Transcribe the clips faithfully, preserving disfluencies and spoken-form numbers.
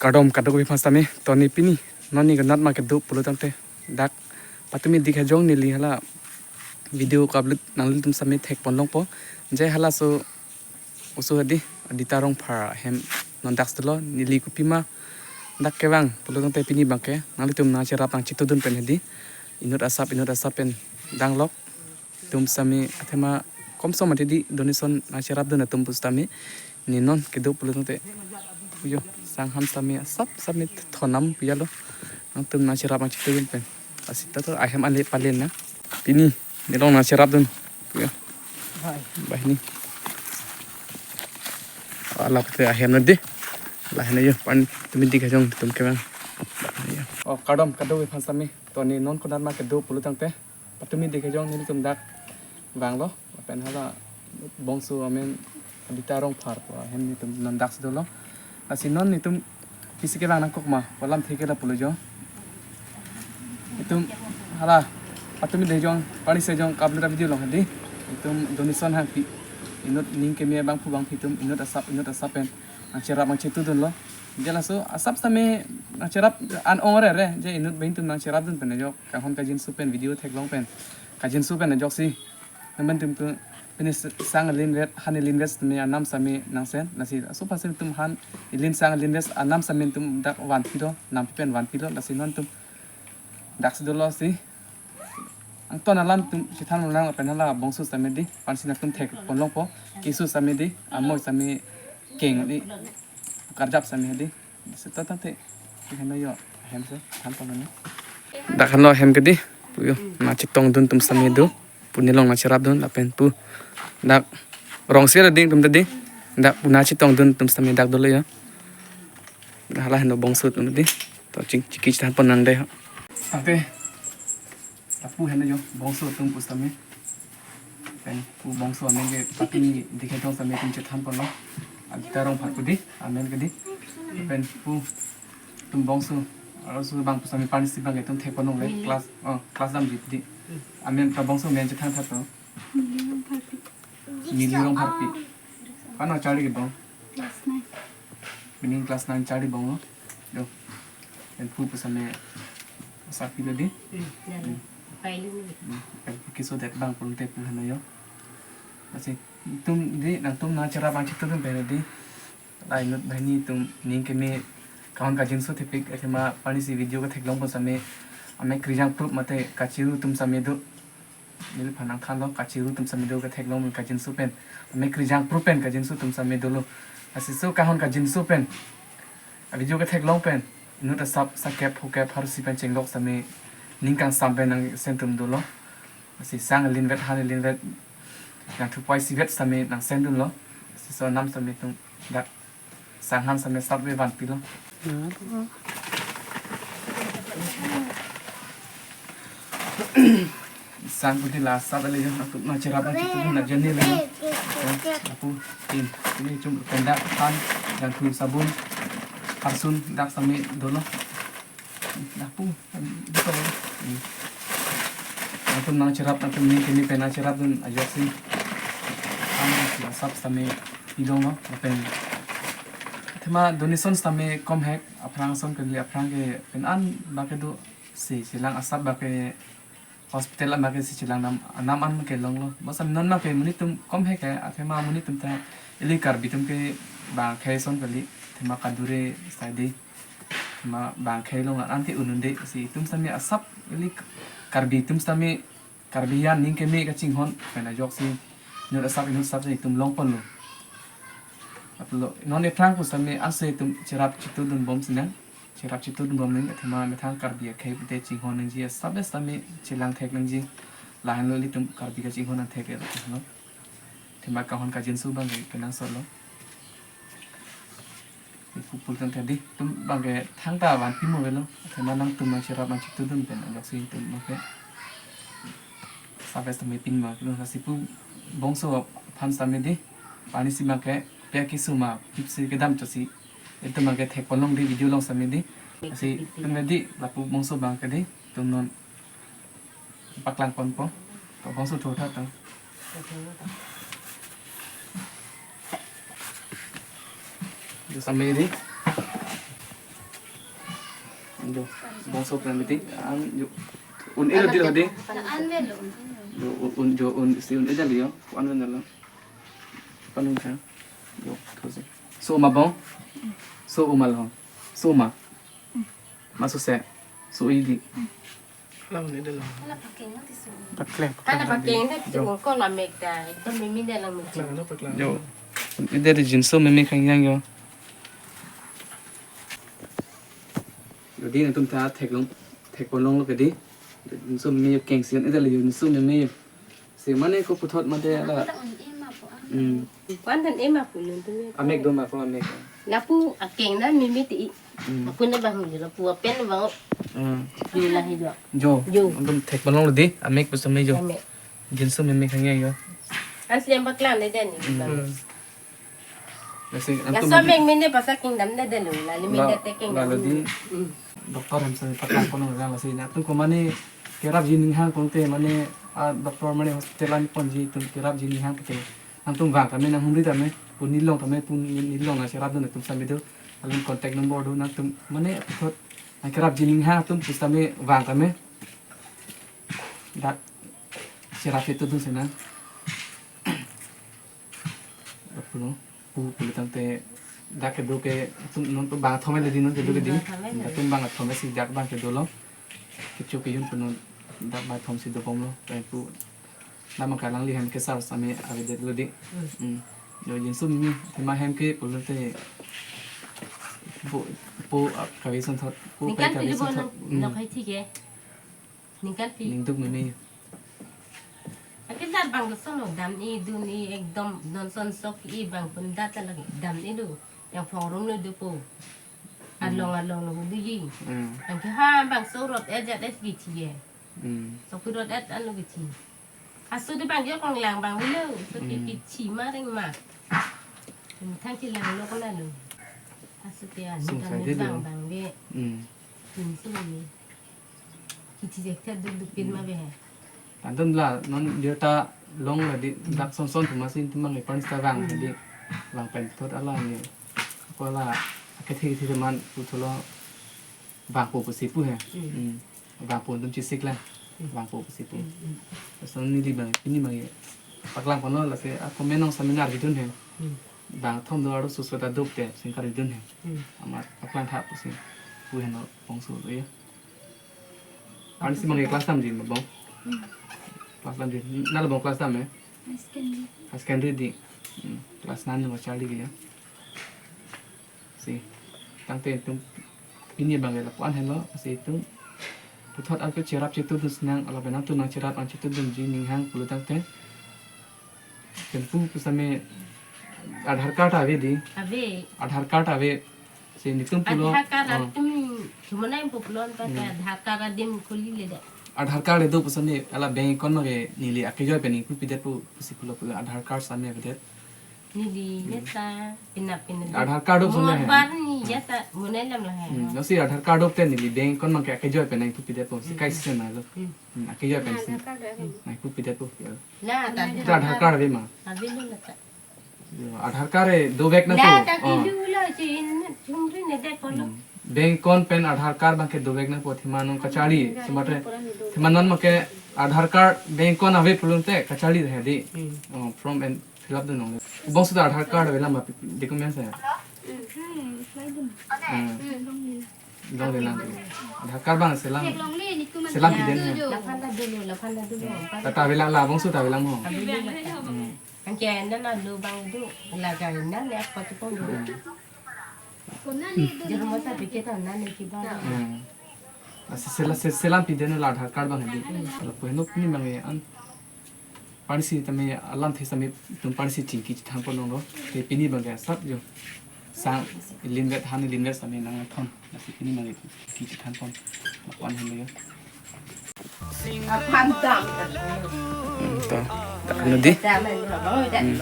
Kardom kadokave aphan sitame, to ne pini non ne konat ma kedo pulo tangte, dak patumi dik hajong neli hala video ka-upload nanglitum sitame thekpon longpo. Je halaso oso hedi, Adita Rongphar ahem non daksi dolo. Neli kopima dak kevang pulo tangte, pini abangke nanglitum nangcherap nangchetudun pen hedi, inut asap inut asap pen danglok. Itum sitame athema komsom mati di, donation nangcherapdun atum pusitame, ne non kedo pulo tangte, puyo, sang han sitame asap sitame thonam puya lo. Nangtum nangcherap nangchetudun pen. Lasi ta to ahem ale palen na. Pini ne along nangcherapdun, puyo. Hai. Banghini. Alap te ahem na di. Lahena yo, patumi dik hajong itum kevang. Yo. Oh, kardom kadokave aphan sitame, to ne non konat ma kedo pulo tangte, patumi dik hajong nelitum dak vanglo, lapen hala bongso amen Adita Rongphar pu ahem netum non daksi dolo. Lasi non netum pisi kevang nangkok ma, pu alamthe ke lapulo jo. Itum hala patumi dik hajong, parnisi hajong ka-upload video along hedi, itum donation hangpi, inut ning keme abangphu abangphi atum, inut asap inut asap pen nangcherap nangchetudunlo. Je laso asap sitame nangcherap an ong rere, je inut banghini atum nangcherapdun pen ajok, kanghon kajinso pen, video theklong pen, kajinso pen ajoksi. Namen tum tu pini s-, sang alinvet, han alinvet sitame anam sitame nangsen. Lasi aso pasen tum han ilin sang alinvet anam sitame tum dak vanpi do, nampi pen vanpi lo. Lasi non tum daksi dolo si. Angton alam tum chethan lang lapen hala bongso sitame di, parnisi nangtum thekpon longpo. Keso sitame di, amoi sitame keng di, karjap sitame di. Seta tangte, ihem yo, ahem si thanpon lo. Dak hanlo ahem ke di, puyo, nangchetongdun atum sitame do, pu ne along nangcherapdun, lapen pu, dak, rong sira ding atum ta di, dak pu nangchetongdun atum sitame dak dolo yo. Dak hala henlo bongso atum di, to ching, chiki chethanpon nang de. Oke. Lapu henlo yo, bongso atum pusitame. Pen pu bongso amen ke patumi dik hajong sitame itum chethanpon lo. Adita Rongphar pu di, amen ke di. Pen pu itum bongso, arloso abang pusitame parnisi abangke itum thekpon longle, class, oh, class damji pu di. Amen ta bongso amen chethan tha to. Mili Rongpharpi. Mili Rongpharpi. Ko-an charli kebong? Class nine. Pini class nine charli bong lo. Do. Pen pu pusitame asap pilo di. Hmm, ya, ya. Hmm. Pailu ni. Hmm. Pen pu keso det abang pulote pu henlo yo. Lasi itum di, nangtum nangcherap nangchetudun pen di. La inut banghini atum ning keme, kanghon kajinso thepik, athema parnisi video ketheklong pusitame, amek krijang prup mate kachiru atum sitame do. Neliphan nangthanlo, kachiru atum sitame do, ketheklong pen kajinso pen, amek krijang prup pen kajinso atum sitame dolo. Lasi so kanghon kajinso pen, a video ketheklong pen, inut asap sakep hukep harusi pen chenglok sitame, ning kangsam pen nangsen atum dolo. Lasi sang alinvet han alinvet, nangthupai isivet sitame nangsendunlo. Lasi so anam sitame itum dak sang han sitame asap ave vanpilo. Sang pu di la asap ale yo, nangtum nangcherap nangchetudun ajoine le yo. Lapu tin, pini chum pen dak pan, jangthu, sabun, harsun dak sitame dolo. Lapu, dito. Hmm. Nangtum nangcherap, nangtum ning keme pen nangcherapdun ajoksi. Ang asap sitame idong lo, lapen athema donation sitame kom hek, aphrang ason kali, aphrang ke pen an abangke do, si chelang asap abangke hospital abangke si chelang nam, anam an ke longlo. Bonsitame non abangke monit atum kom hek ke, athema monit atum ta ili Karbi atum ke bang akhei ason kali, athema kadure sitame, athema bang akhei long an ke un-un de, si itum sitame asap ili Karbi atum sitame, Karbi an ning keme kachinghon pen ajoksi inut asap inut asap si itum longponlo. Apotlo non ephrang pusitame anse itum cherap chetudun bom sinang. Cherap chetudun bom nang, athema methang Karbi akhei pute chinghon nangji asap sitame chelang thek nangji. Lahenlo ilitum Karbi kachinghon nangthek lo. Athema kanghon kajinso abangke kenangsot lo. Ipu pulo tangte di, itum abangke thangta vanpi mo avelo. Athema nangtum nangcherap nangchetudun pen ajoksi itum abangke asap sitame pin ma kilo. Lasi pu bongso aphan sitame di, parnisi abangke pia keso ma pipsi kedam chosi, itum abangke thekpon long di video along sitame di. Lasi itum di, lapu bongso abangke di, itum non paklangponpo. Ko bongso thotha tang. Itum sitame di. Jo, bangso pran miti, an jo, un-e lo di lo di. An velo. Jo, un, jo, un, si un-e jali jo, an velo. Panung kan. Jo, thosi. So ma bong. So uma lo. So ma. Ma so se. So-i di. Alam ni dalo. Paklang. Tana pakeng na tu ko la mek ta. Ekdom mimi dalang mek. Paklang, ano paklang. Jo. Un-e di jinso meme khangjang jo. Jadi nangtum ta theklong, thekpon longlo ke di. Jinso meme keng si un-e di jinso meme. Si mane ko puthot mate la. Hmm. Kwan dan ema pulun tu me. Amek do ma ko amek. Lapu akeng na mimi ti. Hmm. Lapu na bang jo lapu apen bang. Hmm. Di la hi jo. Jo. Jo. Nangtum thekpon longlo di, amek pusame jo. Amek. Jinso meme khangjang jo. Asli yang paklang le dan ni. Hmm. Bang. Hmm. Lasi, ya, antum so meng mene pasak kingdom de delu, lali mende te kingdom. Lalo di, hmm, doctor hem sa paklang kono lang lasi, nangtum ko mane kerap jining hang kono te mane, ah, doctor mane hospital an ponji tum kerap jining hang te. Nangtum vang tame nanghumri tame, pu nilong tame, pu nilong na cherap dun tum sami do, alun contact number do nangtum mane thot, nang kerap jining hang tum pusitame vang tame. Dak cherap itu dun sena. Pulo, pu, pulo tangte, dak kedo ke, tum, non pu bang thom le di non kedo ke di. Bang thom le. Dak tum bang thom si dak bang kedo lo. Kecho kejun pu non, dak bang thom si dobom lo. Pen pu, dak bang kalang li hem ke sar sami avedet lo di. Hmm. Hmm. Jo jinso meme, thema hem ke pulo te, pu, pu, ah, kavi son thot, pu pai kavi son thot. Ningkan pi lo bo nang, hmm, nok hai thik ke. Ningkan pi. Ningduk meme. Akin dat bang son lo dam-i dun-i ekdom non son sok-i bang pun dat lagi dam-i do. Yang phong rum lo dopo. Hmm. Along along lo doji. Hmm. Yang ke ha bang so rot et jat et kithi ye. Hmm. So ku rot et an lo kithi. Aso de bang jo kong lang bang lo. So ki, hmm, kithi ma ring ma. Thang kilang lo kona lo. Aso ke an sung kan sai de bang lo. Bang be. Hmm. Jinso meme. Kithi jek tha duk duk pin ma be he. Antum la non dia ta long la di dak son son thuma sin thuma nge pan sta vang di. Hmm. Vang pen thot ala ni. Ko la akethe kethe man pu tholo vangpo pusi pu he. Hmm. Hmm. Vangpo tum chisik la. Hmm. Vangpo pusi pu. Hmm, hmm. Son neli bang pini bang ye. Paklang kono lasi a comment nong seminar bidun he. Hmm. Bang thom do aro susu ta duk te singkar bidun he. Hmm. Amat paklang tha pusi. Pu heno bangso lo ya. Ani si mangge class tam di ma bong? Hmm. Class tam di. Na la bong class tam eh? High secondary. High secondary di. Hmm. Class nine ma charli ya. Si. Tangte tum pini bang la puan helo si tum. Puthot an ke cherap chetu dus nang ala benang tu nang cherap an chetu dun jining hang pulo tangte. Tempu pusitame Aadhaar card ave di. Ave. Aadhaar card ave. Si netum pulo. Aadhaar card, oh, atum chumanai pulo pa, hmm, Aadhaar card adim khuli le de. Aadhaar card do pusitame ala bank account ma ke neli akejoi pen ningpu pidet pu si pulo pulo Aadhaar card sami avedet. Neli, hmm, neta pina pina. Aadhaar card do mo sami he. Bar ni ya ta munai lam la he. Hmm, no si Aadhaar card do te neli bank account ma ke akejoi pen ningpu pidet pu si, hmm, kai si na lo. Hmm. Hmm, akejoi pen si. Aadhaar card ave. Ningpu pidet pu. La, ta Aadhaar card ave ma? Ave lo la ta. Yo, Aadhaar card e dovek nangpo. La, ta, oh, kilu lo, si in, chumri ne det polo. Hmm. Bank account pen Aadhaar card bang ke dovek nangpo, thema non kacharli, si mate, thema non ma ke Aadhaar card bank account ave pulo tangte kacharli he di. Hmm. Oh, form and fill up dun nong. Bangso ta Aadhaar card ave la ma document he. Hmm. Hmm. Long le lang. Aadhaar card bang selam. Selam piden he. Laphan ta dolo, laphan ta dolo. Ta ta ave lang la bangso ta ave lang mo. Ave lang la ta. Hmm. Anke anda na lo bang do, la ga anda ne apa tu pon do. Hmm. Jero masa pikir ta na ne ki bang. Hmm. Asi sela, se-, selam piden la Aadhaar card bang di. Lapu henok ni bang ye an. Pansi tame alamthe sami tum pansi chingki chithan pon nong lo. Te pini bang ke sap jo. Sang limvet han limvet sami nangthon. Lasi pini bang ke chingki chithan pon. Lapu-an han lo. Aphan dam. Hmm, to. Dak anu di. Dam anu lo, dam. Hmm.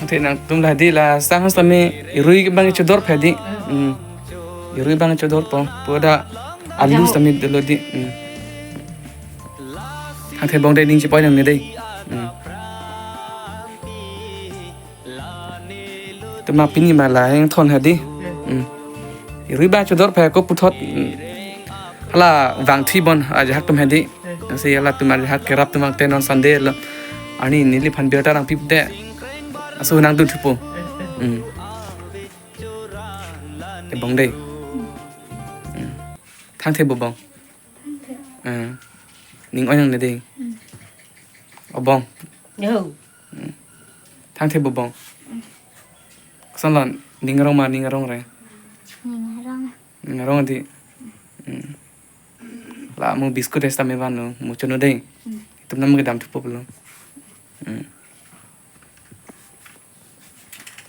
Ante nangtum la di la sang sami irui bang chodor phe di. Hmm. Irui bang chodor po. Pu ta alu sami dolo di. Hmm. Hangke bong dei ning chipoi nang ne dei. Hmm. Tema pini ma la hang thon ha di. Hmm. Rui ba chodor phe ko puthot, mm, hala vangthi bon ajahak atum hedi. Si halatum ajahak kerap atum angte non Sunday lo. Ani neliphan birta nangpipde. Aso nangdun thupo. Hmm. Te bong dei. Hmm. Thangthe bo bong. Hmm. Ning oi nangne dei. O bong. Yo. Hmm. Thangthe bo bong. Koson lo, ning arong ma ning arong re. Ning arong. Ning arong dei. Hmm. La mo biscuit esta me van lo, mo chono dei. Hmm. Itum nam kedam thupo pulo. Hmm.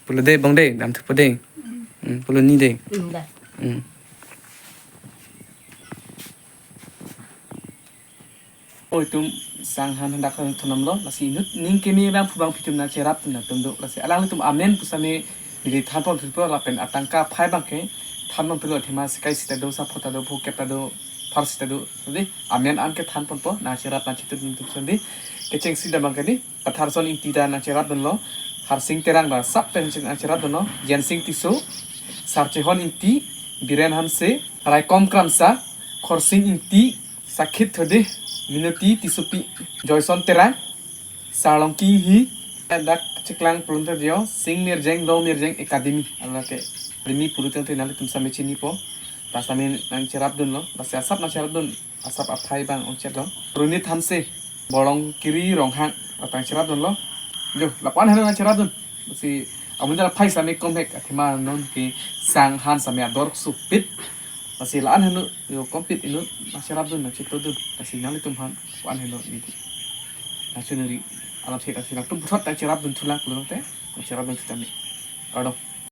Pulo dei bong dei, dam thupo dei. Hmm, pulo ni dei. Hmm, da. Hmm. O itum sang han hadak thonam lo, lasi inut ning keme bang phu bang pitum nangcherapdun atum do, lasi alanglitum amen pusitame neli thanpon thupo lapen atangka aphai bangke thanpon thulo, athema sekai sita do, sapho ta do, phokep ta do, phar sita do, dei, amen an ke thanponpo, nangcherap nangchetun atum sandi, kechengsi dam bangke dei, Patharson Ingti ta nangcherapdunlo, Harsing Terang ta sap pen nangcherapdunlo, Jensing Tisso, Sarchehon Ingti, Biren Hanse, Raikom Kramsa, Khorsing Ingti, Sakhit Thode, Minoti Tissopi, Joyson Terang, Sarlongki Inghi, dak cheklang prunta dio, Sing Mirjeng, Long Mirjeng Academy, alake, Academy pulo tangte nanglitum sitame chinipo, ta sitame nangcherapdunlo, lasi asap nangcherapdun, asap aphai bang ongchet lo. Runit Hanse, Bolongkiri Ronghang, la nangcherapdunlo. Jo, lapu-an heno nangcherapdun. Lasi amun jala phai sitame komhek athema non ke sang han sitame ador sopit. Lasi la-an heno jo kompit inut nangcherapdun nangchetodun. Lasi nanglitum aphan lapu-an heno neli nangchonori alam sek lasi nangtum puthot nangcherapdun thulang pulo tangte nangcherapdun sitame. Kardom.